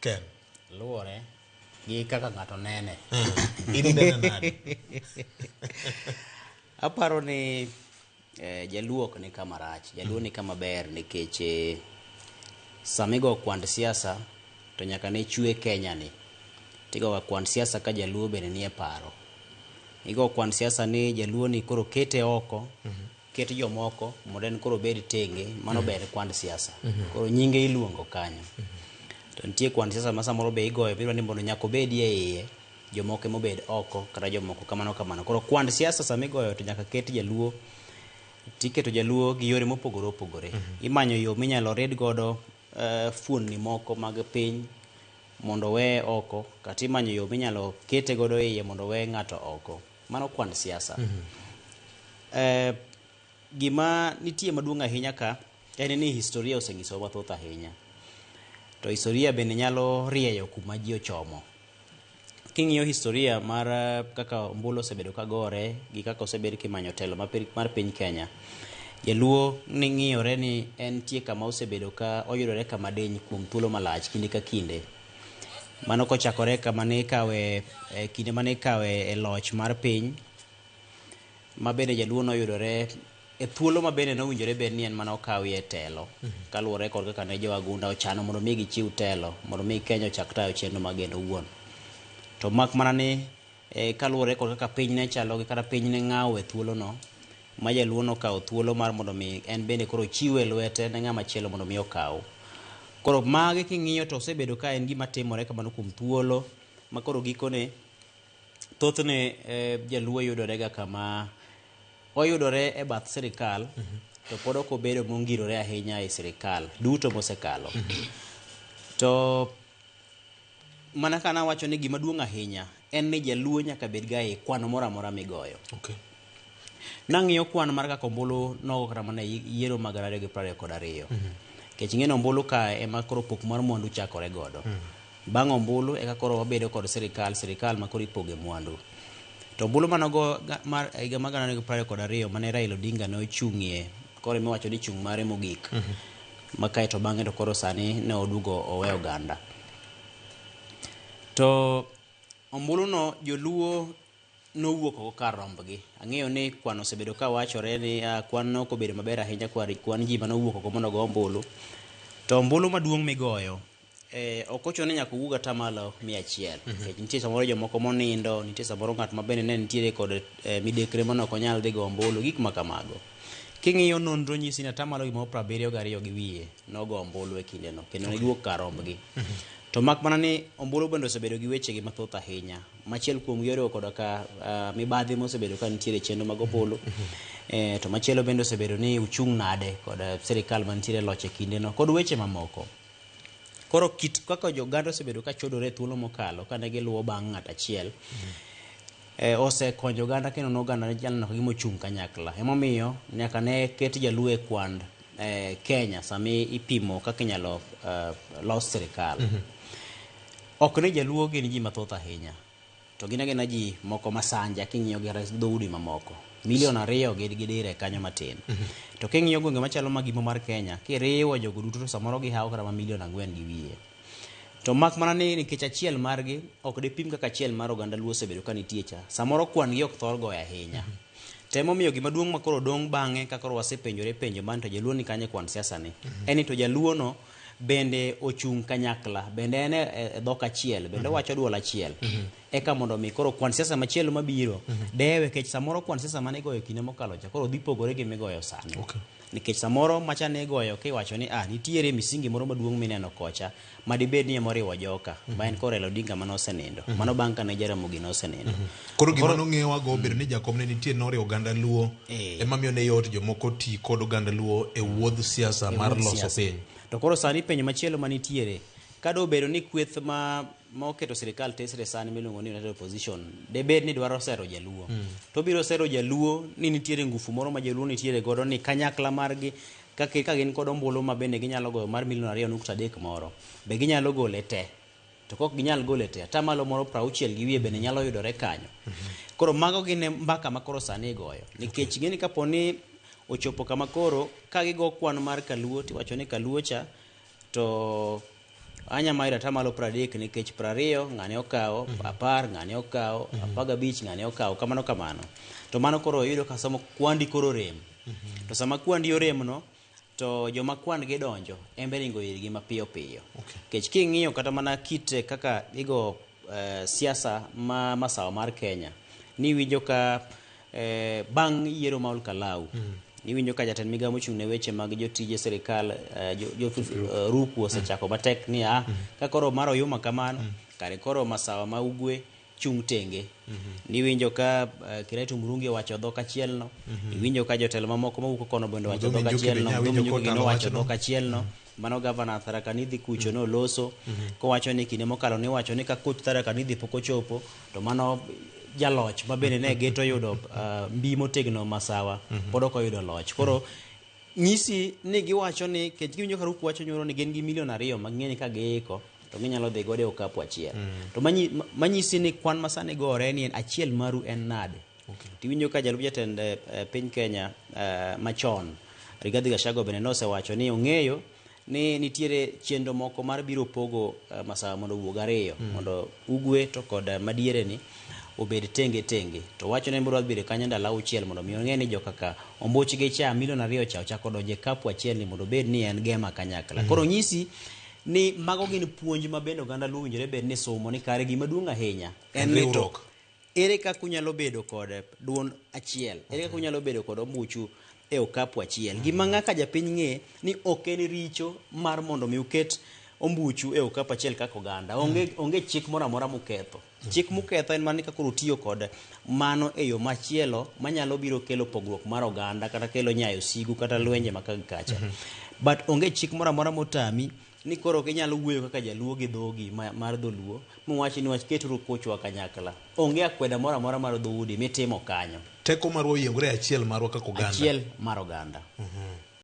Ken. Luwore gi kaka ng'ato nene. In inene nade? Aparo ni jaluo ok ni kama rach, jaluo ni kama ber nikech sama igo kwand siasa to nyaka ne chwe Kenya ni. Tigoga kwand siasa ka jaluo bende nie paro. Igo kwand siasa ni jaluo ni koro kete oko, ket jomoko mondo en koro obed tenge, mano ber kwand siasa. Koro nyinge iluongo kanyo. To nitie kwand siasa ma samoro be igoyo biro ni mondo nyaka obedie iye, jomoko ema obed oko kata jomoko kamano kamano. Koro kwand siasa sama igoyo to nyaka ket jaluo, tiketo jaluo gi yore mopogore opogore. Imanyo yo minyalo rid godo fuonni moko mag piny mondo owe oko, kata imanyo yo minyalo kete godo iye mondo owe ng'ato oko. Mano kwand siasa. Gima nitie maduong' ahinya ka en ni historia osenyisowa mathoth ahinya. To historia bende nyalo rieyo kuma ji ochomo. King'iyo historia mar kaka ombulu osebedo ka gore gi kaka osebed kimanyo telo mar piny Kenya, jaluo ni ng'iyore ni entie kama osebedo ka oyudore kama diny kuom thuolo malach kinde ka kinde. Mano kochakore kama ne ikawe, kinde mane ikawe e loch mar piny, ma bende jaluo noyudore e thuolo ma bende nowinjore bed ni en mana okawie telo, kaluwore kod kaka ne jowagunda ochano mondo mi gichiw telo mondo mi Kenya ochak tayo chenro mag en owuon. To mak mana ni kaluwore kod kaka piny ne chalo gi kata piny ne ng'awo e thuolono, ma jaluo nokawo thuolo mar mondo mi en bende koro ochiwe lwete ne ng'ama chielo mondo mi okaw. Koro magi king'iyo to osebedo ka en gima timore kamano kuom thuolo ma koro gikone thothne jaluo yudore ga kama oyudore e bath sirikal, to pod ok obedo mongirore ahinya e sirikal duto mosekalo. To mana ka nawacho ni gima duong' ahinya en ni jaluo nyaka bed ga e kwano moro amora migoyo. Nang'iyo kwan mar kaka ombulu nogo kata mana e yiero mag 2022. Nikech ing'e ni ombulu ka ema koro pok mar mwandu chakore godo. Bang' ombulu eka koro wabedo kod sirikal, sirikal ma koro ipoge mwandu. To ombulu manogo mar higa mar 2022 mane Raila Odinga ne ochung'ie, koro emiwacho ni chung' mare mogik. Ma kae to bang'e to koro sani ne oduogo owe oganda. To ombulu no joluo nowuok oko kar rombgi. Ang'eyo ni kwan osebedo ka wachore ni kwan no ok obedo maber ahinya kwan ji mane owuok oko mondo ogo ombulu. To ombulu maduong' migoyo ok ochuno ni nyaka owuog atamalo 100. Nikech nitie samoro jomoko monindo, nitie samoro ng'at ma bende ne nitiere kod midekre mane ok onyal dhi go ombulu, gik ma kamago. King'iyo nonro nyisi ni atamalo gimoro 72 gi wiye nogo ombulu e kindeno, kendo ne giwuok kar rombgi. To mak mana ni ombulu bende osebedo gi wechegi mathoth ahinya. Machiel kuom gi oriwo koda ka mibadhi mosebedo ka nitiere e chenro mag ombulu. To machielo bende osebedo ni uchung' nade kod sirikal mantiere e loch e kindeno kod weche mamoko. Koro kit kaka joganda osebedo ka chodore e thuolo mokalo kane giluwo bang' ng'at achiel, osekonyo oganda kendo ne oganda nyalo neno ka gima ochung' kanyakla. Emomiyo nyaka ne ket jaluo e kwand Kenya sama ipimo kaka inyalo los sirikal. Ok ni jaluo gin ji mathoth ahinya, to gin agina ji moko masanja king'iyo gi dhoudi mamoko. Milion 2 gi dire kanyo matin. To king'iyo gwenge machalo magimo mar Kenya, kiriwo jogo duto to samoro gihawo kata ma milion 4 gi wiye. To mak mana ni nikech achiel margi ok dipim kaka achiel mar oganda luo osebedo ka nitie cha. Samoro kwan gi ok thor goyo ahinya. To emomiyo gima duong' ma koro dong' bang'e ka koro wasepenjore penjo man to jaluo ni kanye kwan siasa ni. En ni to jaluo no bende ochung' kanyakla, bende en e dhok achiel, bende owacho duol achiel. Eka mondo mi koro kwan siasa machielo mabiro dewe, nikech samoro kwan siasa mane igoyo kinde mokalo cha koro dhi pogore gi migoyo sani. Nikech samoro macha ne igoyo kiwacho ni nitiere misingi moro maduong' mineno kocha ma dibed ni ema oriwo joka, ma en koro Raila Odinga mane osenindo. Mano bang' kane Jaramogi nosenindo. Koro gima nong'ewa go bedo ni jakom ne nitie noriwo oganda Luo, ema miyo ne yot jomoko ti kod oganda Luo e wuodh siasa mar loso piny. To koro sani penjo machielo manitiere, ka dobedo ni kweth ma oketo sirikal tesre sani miluongo ni United Opposition debed ni dwaro sero jaluo, to biro sero jaluo ni nitiere ngufu moro ma jaluo nitiere godo ni kanyakla margi ka gin kod ombulu ma bende ginyalo goyo mar milion 2.3 moro, be ginyalo gole te. To kok ginyal gole te, atamalo moro 60 gi wiye bende nyalo yudore kanyo. Koro mago gin mbaka ma koro sani igoyo. Nikech ing'e ni kapo ni ochopo kama koro ka gigo kwan mar kaluo tiwacho ni kaluo cha to Anya mayudo atamalo 30 nikech 20 ng'ane okawo, 10 ng'ane okawo, 15 ng'ane okawo, kamano kamano. To mano koro iyudo ka somo kwandi koro rem. To sama kwandi oremno, to joma kwan gi donjo embe ringo irgi mapiyo piyo. Nikech king'iyo kata mana kit kaka igo siasa ma masawa mar Kenya, niwinjo ka bang' yiero ma Olkalau, niwinjo ka jatend migawo mochung' ne weche mag jotije sirikal Ruku osechako matek ni ka koro mar oyuma kamano, kare koro masawa ma ugwe chung' tenge. Niwinjo ka Kiraitu Murungi owacho dhok achiel no. Iwinjo ka jotelo mamoko mawuok kono bende owacho dhok achiel no. Mudhomi Njuki nowacho dhok achiel no. Mano gavana Tharaka Nithi kucho noloso kowacho ni kinde mokalo niwacho ni ka koch Tharaka Nithi pok ochopo to mano jaloch ma bende ne geto yudo mbi motegno masawa pod ok oyudo loch. Koro nyisi ni giwacho ni kech giwinjo ka Ruku wacho nyoro ni gin gi milion 2 ma ging'e ni ka giiko to ginyalo dhi godo e okapu achiel. To manyisi ni kwan ma sani gore ni en achiel maru en nade. Tiwinjo ka jalup jatend piny Kenya machon Rigathi Gachagua bende nosewacho ni ong'eyo ni nitiere chenro moko mar biro pogo masawa mondo owuog 2 mondo ugwe to kod madiere ni obed tenge tenge. To wacho ni biro bedo kanyo ndalo 6 mondo mi ong'e ni jokaka ombuch gi cha milion 2 cha ochako donjo e kapu achiel ni mondo obed ni en gema kanyakla. Koro nyisi ni mago gin puonj ma bende oganda Luo owinjore bed ni somo ni kare gima duong' ahinya en ni to ere kaka unyalo bedo kod duond achiel, ere kaka unyalo bedo kod ombuchu e okapu achiel. Gima ng'aka japiny ng'e ni ok en richo mar mondo mi uket ombuchu e okapu achiel kaka oganda. Onge chik moro amora muketho. Chik muketho en mana ni kaka utiyo kod mano e yo machielo manyalo biro kelo pogruok mar oganda kata kelo nyayo sigu kata lwenje ma ka gi kacha. But onge chik moro amora motami ni koro ok inyalo wuoyo kaka jaluo gi dhogi mar dholuo miwachi ni wach keturu kuchwa kanyakla. Onge akweda moro amora mar dhoudi mitimo kanyo. Teko marwa oyiengore achiel marwa kaka oganda. Achiel mar oganda.